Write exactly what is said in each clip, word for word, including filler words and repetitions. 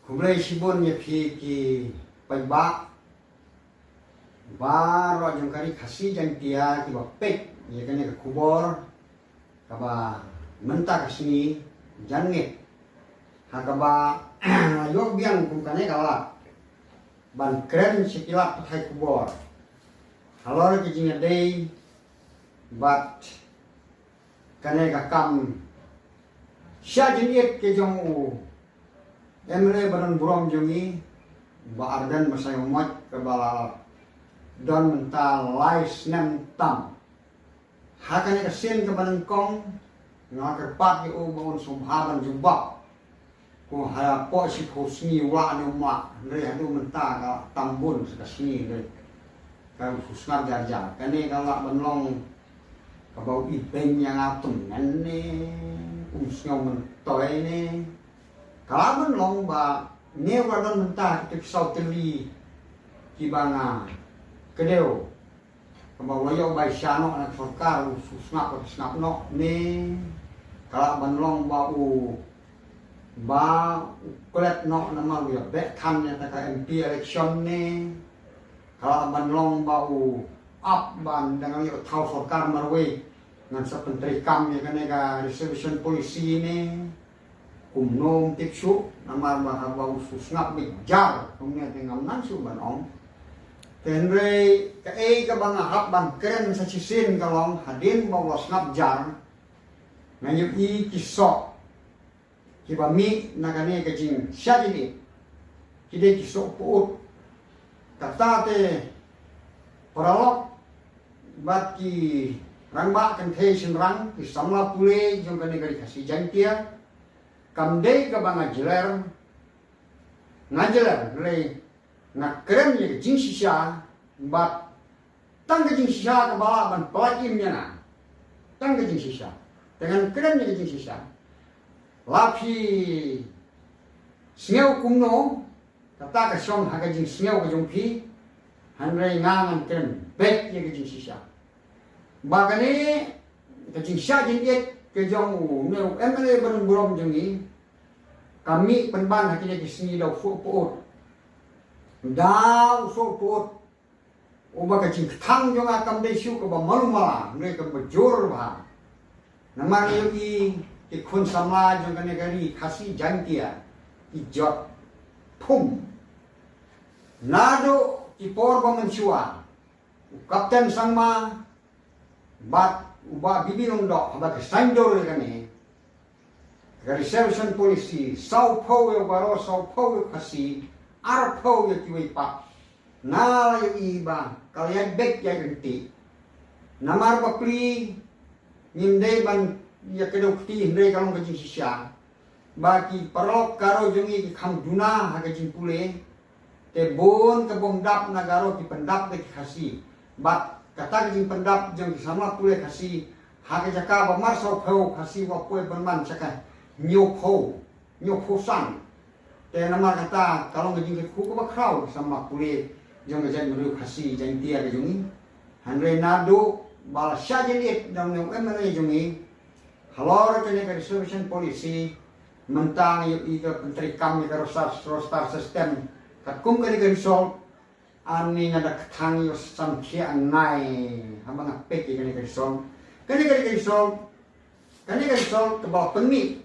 Khublei shibun ïa phi ki paidbah baroh jong ka ri Khasi Jaiñtia kiba peit ïa kane ka khubor kaba mynta ka sngi janmiet, ha kaba nga ïoh biang kum kane ka lad ban kren sha ki lad pathai khubor halor ka jingïadei bad kane ka kam shah jingit ka jong u M L A ba don burom jong ngi, Bah Ardent Basaiawmoit, kaba la don mynta lai snem tam. Ha kane ka sien kaba nyngkong nga kyrpad ïa u ba un sngewbha ban jubab. Ko ha pok shi phew sngi u lah ne um lah, hynrei haduh mynta ka tam bun sa ka sngi hynrei ka u sngap jar jar. Kane ka lah ban long kaba u ibeiñ ïa nga tymmen ne um sngew myntoi ne. Ka lah ban long ba ne u la don mynta kita ki saw tylli kiba nga kdew. Kaba u la ïoh bai sha noh na ka sorkar u sngap u sngap noh ne. Ka lah ban long ba u ba u klet noh namar u ïa beh than ïa ta ka M P election ne. Ka lah ban long ba u ap ban dang ïoh thaw sorkar marwei ngan sa pyntreikam ïa kane ka reservation policy ne. Kumno um tip shuh namar ba haba u sngap beit jar kumne te ngam nang shuh ban ong. Te hynrei kaei kaba nga hap ban kren sa shisien ka long hadien ba u la sngap jar nga ïohi ki soh kiba mih na kane ka jingshah jingit ki dei ki soh pud. Kata te paralok bad ki rangbah kynthei shynrang ki samla pule jong kane ka ri Khasi Jaiñtia. Kam dei kaba nga jler, nga jler hynrei nga kren ïa ka jingshisha bad tang ka jingshisha kaba lah ban pynlait im ïa nga. Tang ka jingshisha. Te ngan kren ïa ka jingshisha. La phi sngew kumno kata ka shong ha ka jingsngew ka jong phi. Hynrei nga ngan kren beit ïa ka jingshisha. Ba kane ka jingshah jingit ka jong u ne u M L A ba don burom jong ngi ka mih pynban ha kine ki sngi da u soh pud. Da u soh pud. Uba ka jingkthang jong nga kam dei shuh kaba malu mala, hynrei kaba jur bha. Namar ïohi ki khun samla jong kane ka ri Khasi Jaiñtia ki jot phum. Naduh ki por ba mynshuwa u Kapten Sangma bad u Bah B B Lyngdoh haba ki saiñdur ïa kane ka reservation policy, saw phew ïa u Garo, saw phew ïa u Khasi, ar phew ïa kiwei pat. Nga la ïohi ba ka la ïaid beit ïaid ryntih. Namar ba pli ngim dei ban ïa kdew kti hynrei ka long ka jingshisha ba ki paralok Garo jong ngi ki kham duna ha ka jingpule. Te bun ka bym dap na Garo ki pyndap da ki Khasi. Bad kata ka jingpyndap jong ki samla pule Khasi ha ka jaka ba mar saw phew Khasi wa poi pynban sha ka hynñiew phew, hynñiew phew san. Te namar kata ka long ka jingkyrkhu kaba khraw ki samla pule jong ka jaitbynriew Khasi Jaiñtia ka jong ngi. Hynrei naduh ba la shah jingit da u M L A jong ngi halor kane ka reservation policy, mynta ngi ïohi ka pyntreikam ïa ka roster, roster system katkum kane ka result. Ani nga da kthang ïa u samkhia nai haba nga peit ïa kane ka result. Kane ka result, kane ka result kaba la pynmih,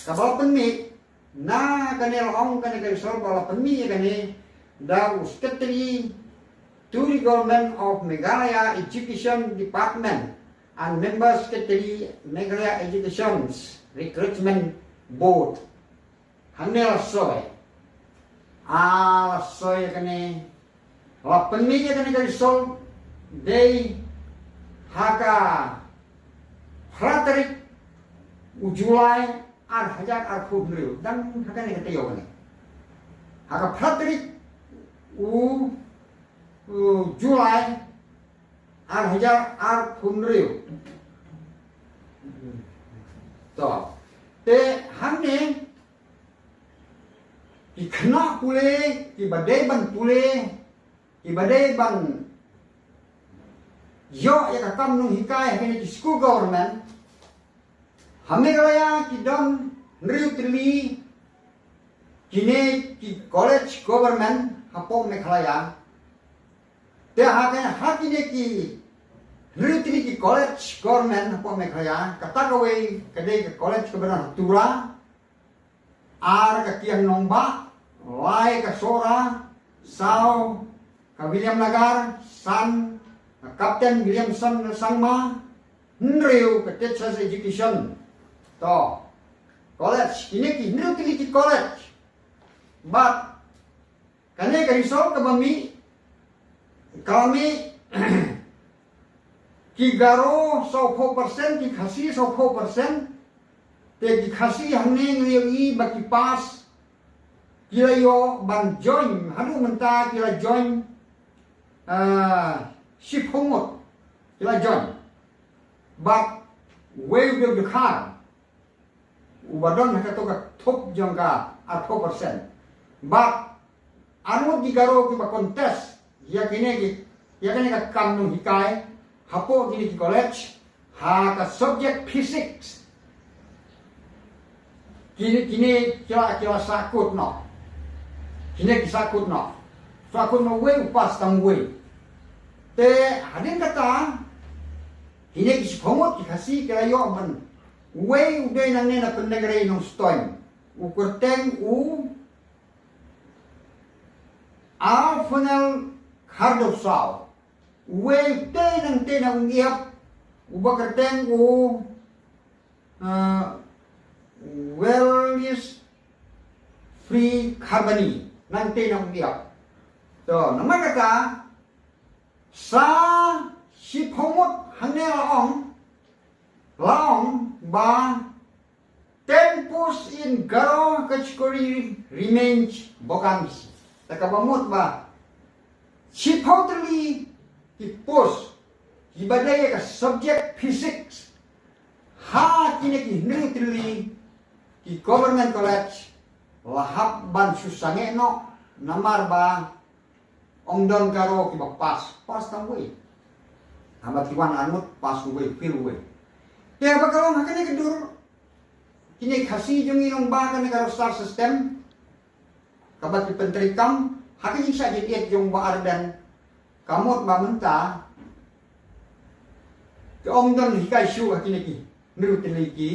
kaba la pynmih na kane la ong kane ka result ba la pynmih ïa kane da u Secretary to the Government of Meghalaya Education Department and Member Secretary, Meghalaya Education's Recruitment Board. Hangne la soi. A la soi ïa kane. La pynmih ïa kane ka result dei ha ka phra tarik u July ar hajar arphew hynriew. Dang ha kane ka taïew kane. Ha ka phra tarik u, u July ar hajar arphew hynriew. To. Te hangne ki khynnah pule, kiba dei ban pule, kiba dei ban ïoh ïa ka kam nonghikai ha kine ki skul government. Ha Meghalaya ki don hynriew tylli kine ki college government hapoh Meghalaya. Te ha kane, ha kine ki hynriew tylli ki college government hapoh Meghalaya, kata kawei ka dei ka college ka ba don ha Tura, ar ka Kiang Nangbah, lai ka Sohra, saw ka Williamnagar, san ka Captain Williamson Sangma, hynriew ka Teachers Education. To, college, kine ki hynriew tylli ki college. Bad kane ka result ka ba mih, ka mih, ki Garo sawphew percent, ki Khasi sawphew percent. Te ki Khasi hangne ngi ïohi ba ki pass, ki la ïoh ban join, haduh mynta ki la join, ah, shiphew ngut ki la join. Bad wei u dei u Dkhar, u ba don ha kato ka thup jong ka arphew percent. Bad ar ngut ki Garo ki ba contest ïa kine ki, ïa kine ka kam nonghikai hapoh kine ki college, ha ka subject physics. Kine, kine ki la, ki la sahkut noh. Kine ki sahkut noh. Sahkut noh wei, u pass tang wei. Te hadien kata, kine ki shiphew ngut ki Khasi ki la ïoh ban, wei u dei nangne na Pyndengrei Nongstoiñ. U kyrteng u Alphanel Khardosaw. Wei te nangte na Umyiap, u ba kyrteng u, uh, Wellis Free Carboni, nangte na Umyiap. To, namar kata, sa shiphew ngut hangne la ong, la ong ba ten post in Garo category remains vacant. Te ka ba mut ba shiphew tylli ki post ki ba dei ka subject physics ha kine ki hynriew tylli ki government college la hap ban shu sangeh noh, namar ba ym don Garo ki ba pass, pass tang wei. Haba ki wan ar ngut, pass wei, fail wei. Te haba ka long ha kane ka dur, kine Khasi jong ngi long ba kane ka roster system, kaba ki pyntreikam ha ka jingshah jingit jong Bah Ardent, ka mut ba mynta ki ym don hikai shuh ha kine ki hynriew tylli ki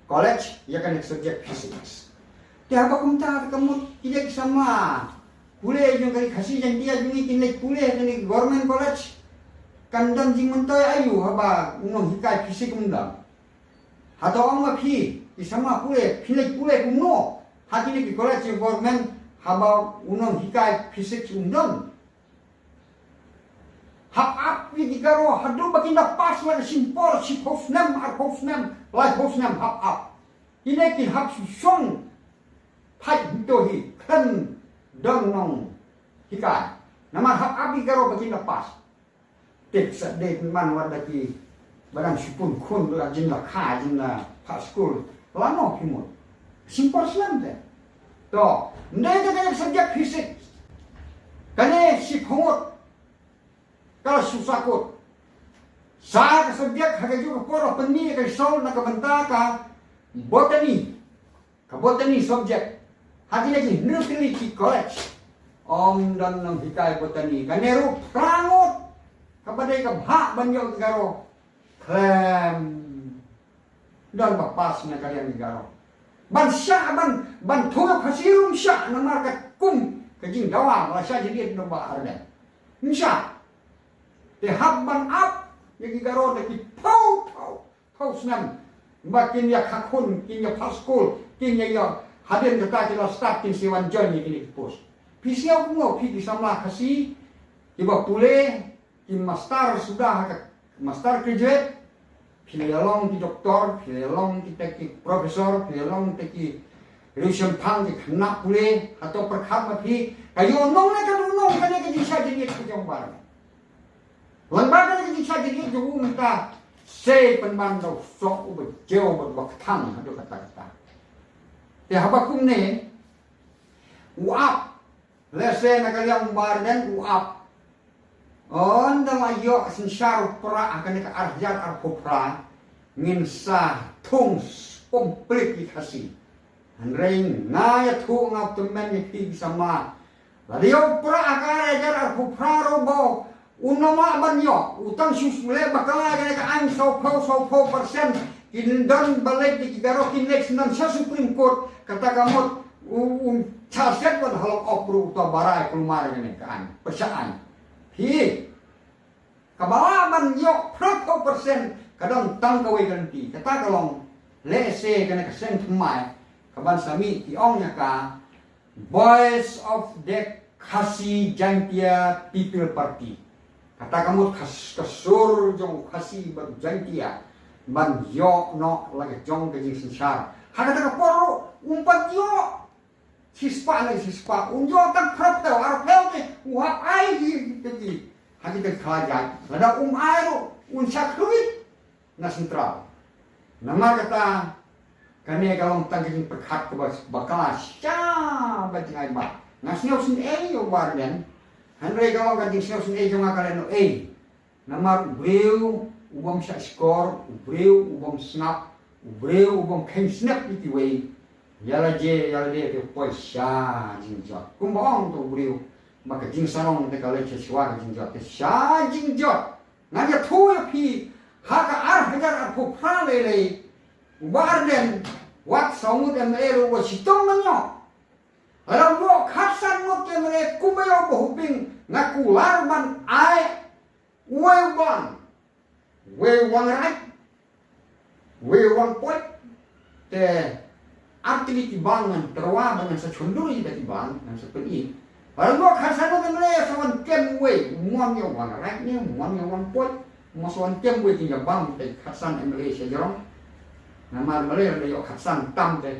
college ïa kane ka subject physics. Te haba kumta ka mut kine ki samla pule jong ka Ri Khasi Jaiñtia jong ngi kin leit pule ha kane ka government college. Kan don jingmyntoi aïu haba u nonghikai physics um don? Hato ong ma phi ki samla pule, phi leit pule kumno ha kine ki college jong government haba u nonghikai physics um don? Hap ap ïa ki Garo haduh ba kin da pass la ka shim por, shiphew snem, arphew snem, laiphew snem hap ap. Kine ki hap shu shong thait hangto hi, khlem don nonghikai. Namar hap ap ïa ki Garo ba kin da pass. Te sa dei pynban wat da ki ba dang shu pun khun, ba dang jin la kha, jin la phah skul. Lano phi mut? Shim por slem te. To, ym dei te kane ka subject physics. Kane shiphew ngut ka la shu sahkut. Sa ka subject ha kajuh ka por la pynmih ka result na ka bynta ka botany. Ka botany subject ha kine ki hynriew tylli ki college, ym don nonghikai botany. Kane ruh phra ngut, kaba dei ka bhah ban ïoh ki Garo, khlem don ba pass na ka liang ki Garo. Ban shah, ban, ban thung ïa u Khasi ruh ym shah, namar katkum ka jingdawa ba la shah jingit na Bah Ardent. Ym shah. Te hap ban ap ïa ki Garo da ki phew phew phew snem ba kin ïa kha khun, kin ïa phah skul, kin ïa ïoh, hadien kata ki la start kin sa wan join ïa kine ki post. Phi sngew kumno phi ki samla Khasi kiba pule, ki master suda ha ka master graduate, phi la ïa long ki doktor, phi la ïa long kita ki professor, phi la ïa long kita ki riewshemphang, ki khynnah pule, hato pyrkhat ma phi ka ïoh nong ne ka duh nong kane ka jingshah jingit ka jong u Bah Ardent? Lyngba kane ka jingshah jingit jong u mynta, sei pynban da u soh uba jew bad uba kthang haduh katta katta. Te haba kumne u ap, lehse na ka liang u Bah Ardent u ap, ynda la ïoh synshar u prah ha kane ka ar hajar arphew phra, ngin sa thung skum plik ïa ki Khasi. Hynrei nga ïathuh, nga tymmen ïa phi ki samla. Lada ïoh pra ha ka ar hajar arphew phra ruh ba un ym lah ban ïoh, u tang shu leh bakla ïa kane ka aiñ, sawphew, sawphew percent kin don ba leit, ki baroh kin leit sha Supreme Court, kata ka mut u, un shah siat ban halok op ruh uta u Barai kulmar ïa kane ka aiñ, pyrshah aiñ. Phi, kaba lah ban ïoh phraphew percent ka don tang kawei ka lynti, kata ka long lehse kane ka seng thymmai kaban sa mih, ki ong ïa ka Voice of the Khasi Jaintia People Party. Kata ka mut ka s-, ka sur jong u Khasi bad u Jaintia ban ïoh noh la ka jong ka jingsynshar. Ha kata ka por ruh um pat ïoh shispah ne shispah, un ïoh tang phraphew, arphew te, u hap ai ki, ki, ki ha kita ki khlajait. Lada um ai ruh un shah khlwit na central. Namar kata, kane ka long tang ka jingpyrkhat kaba bakla sha ba jngai ba. Nga sngewsynei ïa u Bah Ardent. Hynrei ka long ka jingsngewsynei jong nga ka lehnohei. Namar u briew u bym shah shkor, u briew u bym sngap, u briew u bym kheiñ snep ïa kiwei. Ïa la je, ïa la je te poi sha jingjot. Kumba ong uto u briew, ba ka jingsarong te ka leit sha shuwa ka jingjot, te sha jingjot. Ngan ïathuh ïa phi, ha ka ar hajar arphew phra lei lei, u Bah Ardent, wat saw ngut M L A ruh ba shitom ban ïoh. Lada u ïoh khatsan ngut M L A kumba ïoh u Bah Hoping, nga kular ban ai uwei u bang, uwei u wangrait, uwei u wangpoit, te ar tylli ki bang ngan tyrwa ba ngan sa shon duri da ki bang, ngan sa pyni. Lada u ïoh khatsan ngut M L A sa wan kem uwei, u mon ïa u wangrait ne, u mon ïa u wangpoit, u mon sa wan kem uwei, te ïa bang te khatsan M L A sha jrong. Namar M L A lada ïoh khatsan tam te,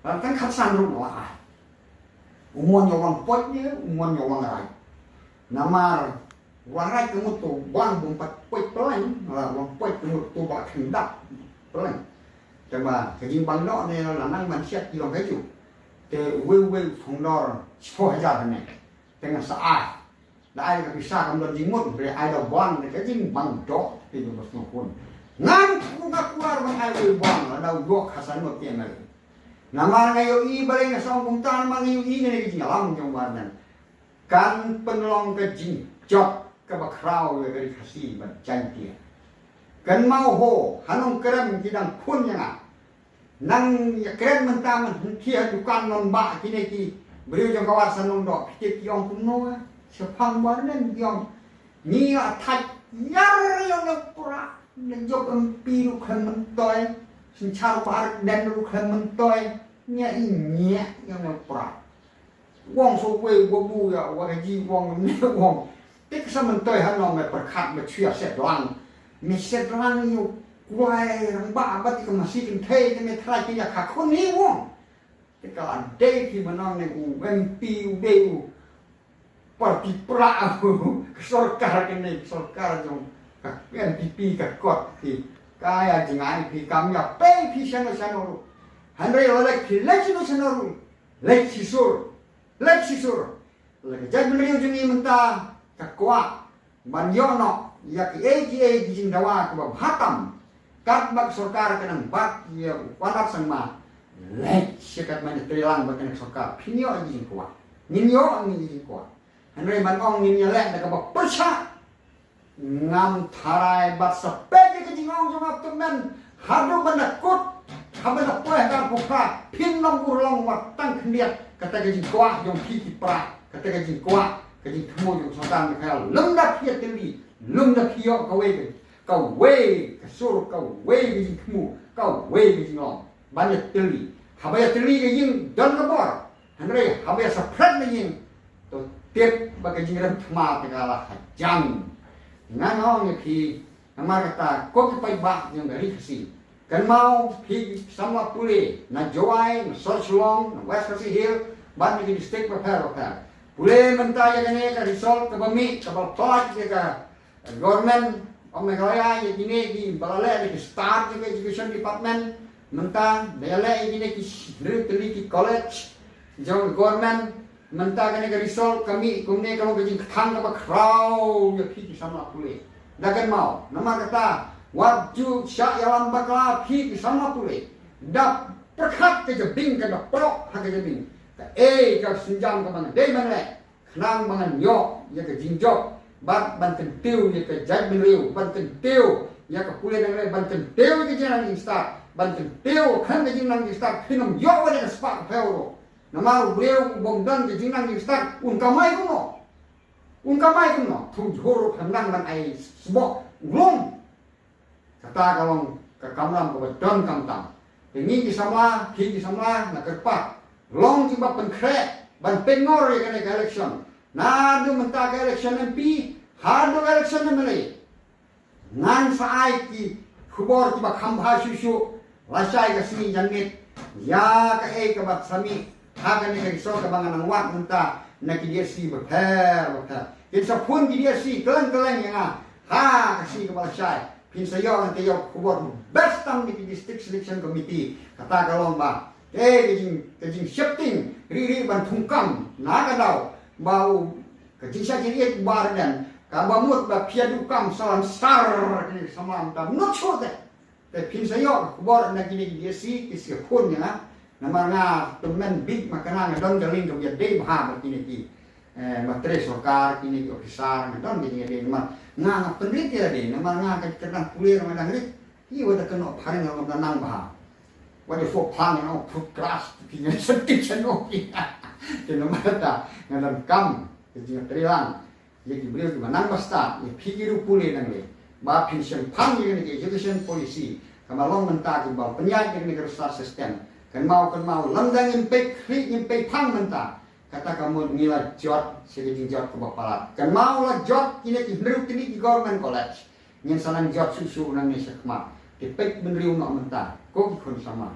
lada tang khatsan ruh la ai. U mon ïa u wangpoit ne, u mon ïa u wangrait. Namar u wangrait ka mut u bang bym pat poit pylleng, la u wangpoit ka mut u ba khyndat pylleng. Te ba ka jingbang noh ne la nang ban siat ki long kajuh. Te uwei uwei u sngewdor shiphew hajar ne. Te ngan sa ai. Da ai ka pisa kam don jingmut, hynrei ai da bang ne ka jingbang doh te jong ka sngewkhun. Ngan ku, nga kular ban ai uwei u bang, lada u ïoh khatsan ngut te ngan. Namar nga ïohi, balei nga sa ong kumta, namar nga ïohi kane ka jingïalam jong u Bah Ardent kan pynlong ka jingjot kaba khraw ïa ka ri Khasi bad Jaintia. Kynmaw ho, ha Nongkrem ki dang khun ïa nga. Nang ïa kren mynta, man hynrei ha dukan non ba kine ki briew jong ka War San Nongdoh, phi tip ki ong kumno, shaphang Bah Ardent ki ong. Ngi la thait ïar ïa u Nongpra, na jop M P ruh khlem myntoi, synshar Bah Ardent ruh khlem myntoi, ngi ïa i ngi ïa u Nongpra. Wong so wei wa bu ïa wa ka ji wong ne wong. Te ka sa myntoi ha nong me pyrkhat me chua set lang. Me set lang ïa u kwai rangbah ba te ka masi kynthei te me trai ki ïa ka khun ni wong. Te ka la dei ki ma nong ne u M P u dei u parti pra u ka sorkar kane ka sorkar jong ka N P P ka kot ki. Ka ïa jngai ki kam ïa pei ki shano shano ruh. Hynrei la leit ki leit shano shano ruh. Leit shisur. Leit shisur. La ka jaitbynriew jong ngi mynta ka kwah ban ïoh noh ïa kiei kiei ki jingdawa kiba bha tam. Katba ka sorkar ka nang bat ïa u Conrad Sangma. Leit sha katba ngi treilang bad kane ka sorkar. Phin ïoh ïa ki jingkwah. Ngin ïoh ïa ki jingkwah. Hynrei ban ong ngin ïaleh da kaba pyrshah. Ngam tharai bad sa peit ïa ka jingong jong nga tymmen. Haduh ban da kut, haduh ban da poi ha ka arphew phra, phin long urlong wat tang khyndiat. Kata ka jingkwah jong phi ki para, kata ka jingkwah, ka jingthmu jong ka sorkar Meghalaya. Lymda phi ïatylli, lymda phi ïoh kawei ka, kawei ka sur, kawei ka jingthmu, kawei ka jinglong. Ban ïatylli, haba ïatylli ka ïing don ka bor. Hynrei haba ïa sa phret na ïing, to tip ba ka jingrem thma te ka la hajan. Nga ong ïa phi, namar kata ko ki paidbah jong ka ri Khasi. Kynmaw phi samla pule na Jowai, na South Shillong, na West Khasi Hills, bad na ki district bapher bapher. Pule mynta ïa kane ka result kaba mih, kaba pynlait ïa ka Government of Meghalaya ïa kine ki ba la leh ïa ki start jong ka education department, mynta da ïa leh ïa kine ki hynriew tylli ki college jong ka government, mynta kane ka result ka mih kumne ka long ka jingkthang kaba khraw ïa phi ki samla pule. Da kynmaw, namar kata wat ju shah ïalam bakla phi ki samla pule. Dap pyrkhat ka jabieng, ka da proh ha ka jabieng. Kaei ka sienjam kaba nga dei ban leh khnang ba ngan ïoh ïa ka jingjop bad ban kyntiew ïa ka jaitbynriew, ban kyntiew ïa ka pule nongleh, ban kyntiew ïa ka jingnang jingstad, ban kyntiew khlem ka jingnang jingstad, phin ym ïoh wat ïa ka spah ka phew ruh. Namar u briew u bym don ka jingnang jingstad un kamai kumno? Un kamai kumno? Thung jhur ruh phin nang ban ai sboh u glum. Kata ka long ka kamram kaba donkam tam. Te ngi ki samla, phi ki samla, nga kyrpad, long kiba pynkhreh ban pynngor ïa kane ka election. Naduh mynta ka election M P haduh election M L A. Ngan sa ai ki khubor kiba kham bha shuh shuh lashai ka sngi janmiet ïa kaei kaba sa mih ha kane ka result kaba nga nang wad mynta na ki D S C bapher bapher. Kin sa phone ki D S C kylleng kylleng ïa nga ha ka sngi kaba lashai. Phin sa ïoh, ngan sa ïoh khubor best tam na ki District Selection Committee. Kata ka long ba, eh, ka jing, ka jingsheptieng rieh rieh ban thungkam na ka daw ba u, ka jingshah jingrieh ba ardent, kaba mut ba phi ïa duh kam sa lam sar, kine sa lam tam not sure te. Te phin sa ïoh khubor na kine ki D S C ki sa phone ïa nga. Namar nga tymmen bit ma kane nga don ka link kaba ïadei bha bad kine ki, eh, ma trei sorkar, kine ki officer, nga don ka jingïadei namar nga, nga pynrit ïa lade, namar nga ka kyrdan pule nga dang rit. Ïa wat da kynnoh phareng nga dang nang bha. Wat da phuh phang nga ong phuh kras ki nga sempit seno ki. Te namar ta nga dang kam ka jingtreilang ïa ki briew kiba nang ba stad, ïa phi ki riew pule nongleh, ba phin shemphang ïa kane ka education policy kaba long mynta, kiba pynïaid ïa kane ka research system. Kynmaw, kynmaw, lymda ngim peit khlieh ngim peit phang mynta, kata ka mut ngi la jot sha ka jingjot kaba palat. Kynmaw, la jot kine ki hynriew tylli ki government college. Ngin sa nang jot shuh shuh nangne shakhmat. Te peit bynriew noh mynta, ko ki khun samla.